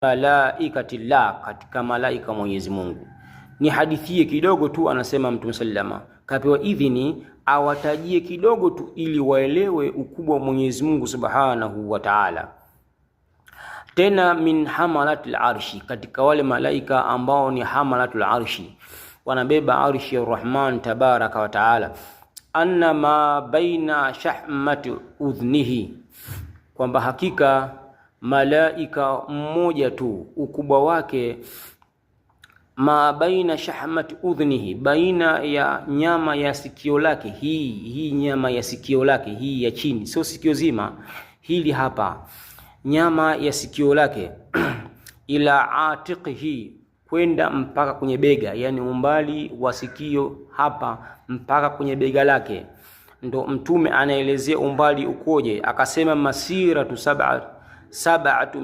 Malaikatillah, katika malaika Mwenyezi Mungu. Ni hadithie kidogo tu, anasema Mtume sallama kapewa idhini awatajie kidogo tu ili waelewe ukubwa wa Mwenyezi Mungu Subhanahu wa Ta'ala. Tena min hamalatil arshi, katika wale malaika ambao ni hamalatul arshi, wanabeba arshi ya Rahman tabaraka wa taala. Anna ma baina shahmati udhnihi, kwamba hakika malaika mmoja tu ukubwa wake ma baina shahmati udhnihi, baina ya nyama ya sikio lake, hii nyama ya sikio lake hii ya chini, sio sikio zima, hili hapa nyama ya sikio lake ila atiqihi, kwenda mpaka kwenye bega, yani umbali wa sikio hapa mpaka kwenye bega lake. Ndo Mtume anaelezea umbali ukoje, akasema masiratu sab'a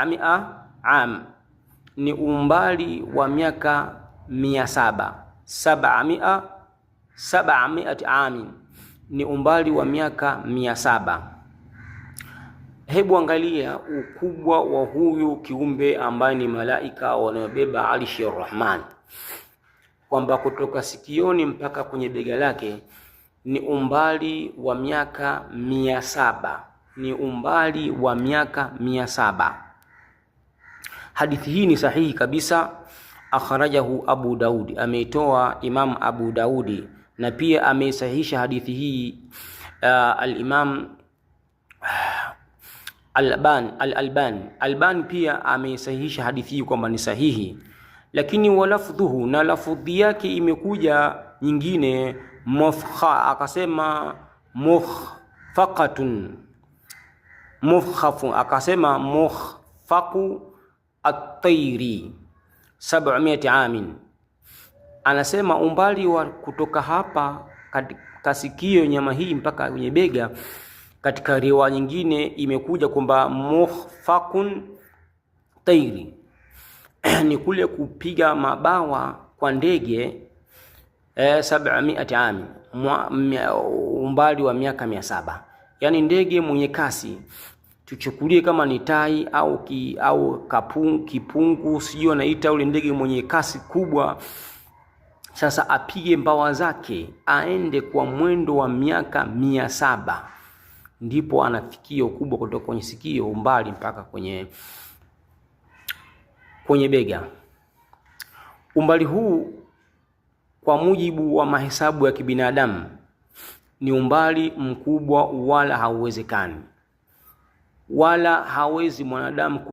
mia am, ni umbali wa miaka 700, 700 amin, ni umbali wa miaka 700. Hebu angalia ukubwa wa huyu kiumbe ambaye ni malaika wanayobeba arshi Rahman, kwamba kutoka sikioni mpaka kwenye bega lake ni umbali wa miaka 700, ni umbali wa miaka 700. Hadithi hii ni sahihi kabisa, akhrajahu Abu Daudi, ameitoa Imam Abu Daudi, na pia ameisahihisha hadithi hii al-Imam Alban al-Alban Alban pia ameisahihisha hadithi hii kwamba ni sahihi, lakini walafdhuhu, na lafudhi yake imekuja nyingine mufkha, akasema mukhfaqatun mufkhafu, akasema mukhfaqu at-tayri 700 amin, anasema umbali wa kutoka hapa katika sikio nyama hii mpaka kwenye bega. Katika riwaya nyingine imekuja kwamba mukhfaqun tairi ni kule kupiga mabawa kwa ndege 700 ami, umbali wa miaka 700. Yani ndege mwenye kasi tuchukulie kama ni tai au au kipungu, sijui anaita ule ndege mwenye kasi kubwa. Sasa apige mbawa zake aende kwa mwendo wa miaka 700 ndipo anafikia ukubwa kutoka kwenye sikio umbali mpaka kwenye bega. Umbali huu kwa mujibu wa mahesabu ya kibinadamu ni umbali mkubwa, wala hauwezekani, wala hawezi mwanadamu